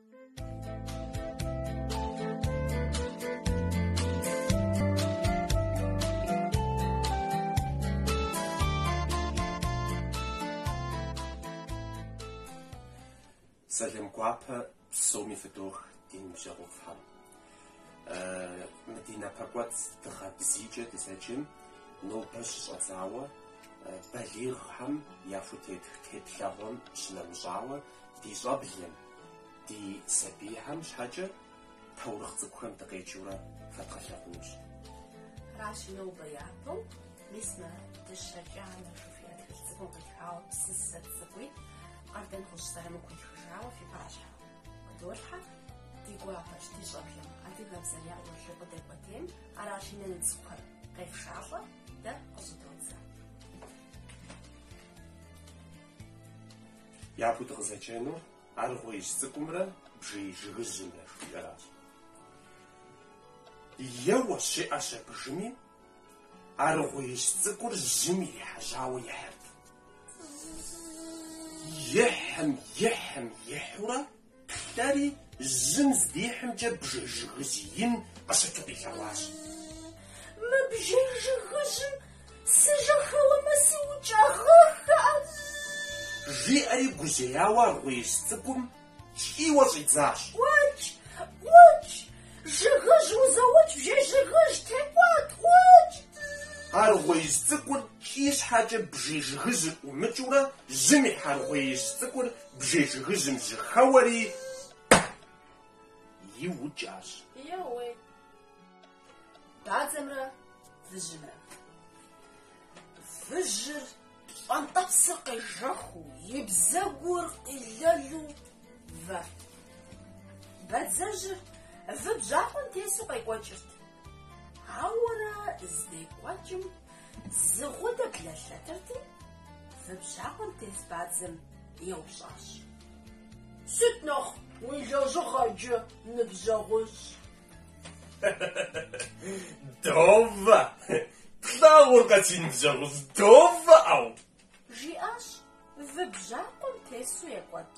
Сэлам гуапэ псоми фыдох ди ныбжьэгъуфӏхэм. Мы ди напэкӏуэцӏ Дыгъэ бзийкӏэ дызэджэм нобэ щыщӏэдзауэ балигъхэм яхутетх теплъэгъуэм щынэмыщӏауэ ди щӏэблэм, ди сабийхэм щхьэкӏэ таурыхъ цӏыкӏухэм дыкъеджэурэ фэдгъэлъэгъунущ. Аращи, нобэ япэу мис мы Дыщэ кӏанэ жыхуиӏэ тхылъ цӏыкӏум къитхауэ псысэ цӏыкӏуи Къардэнгъущӏ Зырамыку итхыжауэ фи пащхьэ къыдолъхьэ. Ди гуапэщ ди щӏэблэм адыгэбзэр яӏурылъу къыдэкӏуэтейм, аращи, нанэ цӏыкӏухэр къефшалӏэ, дэ къыщӏыдодзэ. Япэу дыкъызэджэнур Аргъуеижь цӏыкӏумрэ бжей жыгыжьымрэ жыхуиӏэращ. Еуэщ, жеӏэщ абыжми, аргъуеижь цӏыкӏур жьым ирихьэжьауэ ихьырт. Ихьым, ихьым, ихьурэ плъэри жьым здихьымкӏэ бжей жыгыжь ин къыщыту къилъэгъуащ. Мы бжей жыгыжьым сыжьэхэуэмэ сиукӏагъэххэ! Жиӏэри гужьеяуэ аргъуеижь цӏыкӏум кӏийуэ щӏидзащ. ӏукӏ! ӏукӏ! Жыгыжь узоукӏ, бжей жыгыжь, текӏуэт! ӏукӏ! Аргъуеижь цӏыкӏур кӏий щхьэкӏэ бжей жыгыжьыр ӏумыкӏыурэ жьым ихь аргъуеижь цӏыкӏур бжей жыгыжьым жьыхэуэри иукӏащ. Еуей. Бадзэмрэ выжьымрэ. Выжьыр пщӏэнтӏэпсыр къежэхыу, и бзэгур къилэлу вэрт. Бадзэжьыр вы бжьакъуэм тесу къекӏуэкӏырт. Ауэрэ здекӏуэкӏым зы гъудэ блэлъэтырти, вы бжьакъуэм тес бадзэм еупщӏащ. Сыт нэхъ уи лэжьыгъэ иджы, ныбжьэгъужь? Довэ! Плъагъуркъэ, си ныбжьэгъужь, довэ, ӏэу! Жиӏащ вы бжьакъуэм тесу екӏуэкӏ.